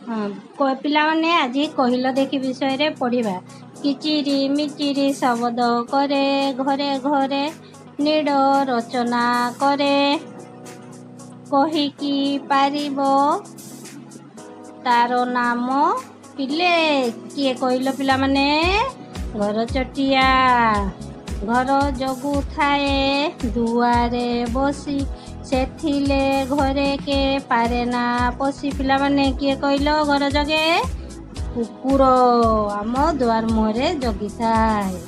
ହଁ ପିଲାମାନେ, ଆଜି କହିଲ ଦେଖି ବିଷୟରେ ପଢ଼ିବା। କିଚିରି ମିଚିରି ଶବଦ କରେ, ଘରେ ଘରେ ନୀଡ଼ ରଚନା କରେ। କହିକି ପାରିବ ତାର ନାମ ପିଲେ? କିଏ କହିଲ ପିଲାମାନେ? ଘରଚଟିଆ। ଘର ଜଗୁଥାଏ ଦୁଆରେ ବସି, ସେଥିଲେ ଘରେ କେ ପାରେ ନା ପଶି। ପିଲାମାନେ, କିଏ କହିଲ ଘର ଜଗେ? କୁକୁର ଆମ ଦୁଆର ମୁହଁରେ ଜଗିଥାଏ।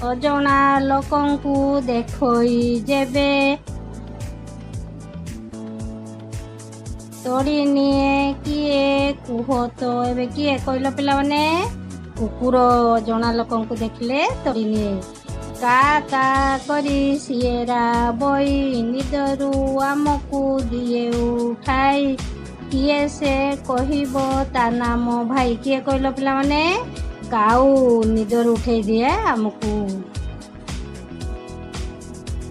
ଅଜଣା ଲୋକଙ୍କୁ ଦେଖଇ ଯେବେ, ତଡ଼ି ନିଏ କିଏ କୁହ ତ ଏବେ? କିଏ କହିଲ ପିଲାମାନେ? କୁକୁର ଅଜଣା ଲୋକଙ୍କୁ ଦେଖିଲେ ତଡ଼ି ନିଏ। କା କା କରି ସିଏ ରାବଇ, ନିଦରୁ ଆମକୁ ଦିଏ ଉଠାଇ। କିଏ ସେ କହିବ ତା ନାମ ଭାଇ? କିଏ କହିଲ ପିଲାମାନେ? କାଉ ନିଦରୁ ଉଠେଇ ଦିଏ ଆମକୁ।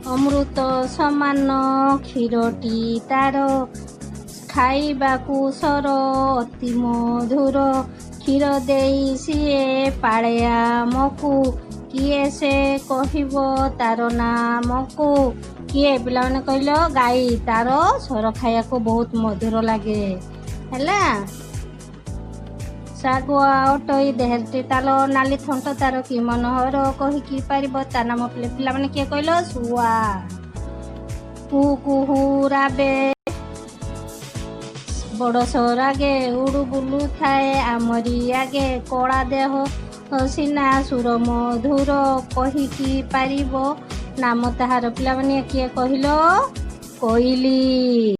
ଅମୃତ ସମାନ କ୍ଷୀରଟି ତାର, ଖାଇବାକୁ ସର ଅତି ମଧୁର। କ୍ଷୀର ଦେଇ ସିଏ ପାଳେ ଆମକୁ, କିଏ ସେ କହିବ ତାର ନାମକୁ? କିଏ ପିଲାମାନେ କହିଲ? ଗାଈ। ତାର ସର ଖାଇବାକୁ ବହୁତ ମଧୁର ଲାଗେ। ହେଲା। ଶାଗୁଆ ଅଟଇ ଦେହଟି ତାଲ, ନାଲି ଥଣ୍ଟ ତାର କି ମନୋହର। କହିକି ପାରିବ ତା ନାମ ପିଲାମାନେ? କିଏ କହିଲ? ଶୁଆ। କୁହୁ କୁହୁ ରାବେ, ବଡ଼ ସରାଗେ, ଉଡୁ ବୁଲୁଥାଏ ଆମରି ଆଗେ। କଳା ଦେହ ସିନା ସୁର ମଧୁର, କହିକି ପାରିବ ନାମ ତାହାର ପିଲାମାନେ? କିଏ କହିଲ? କୋଇଲି।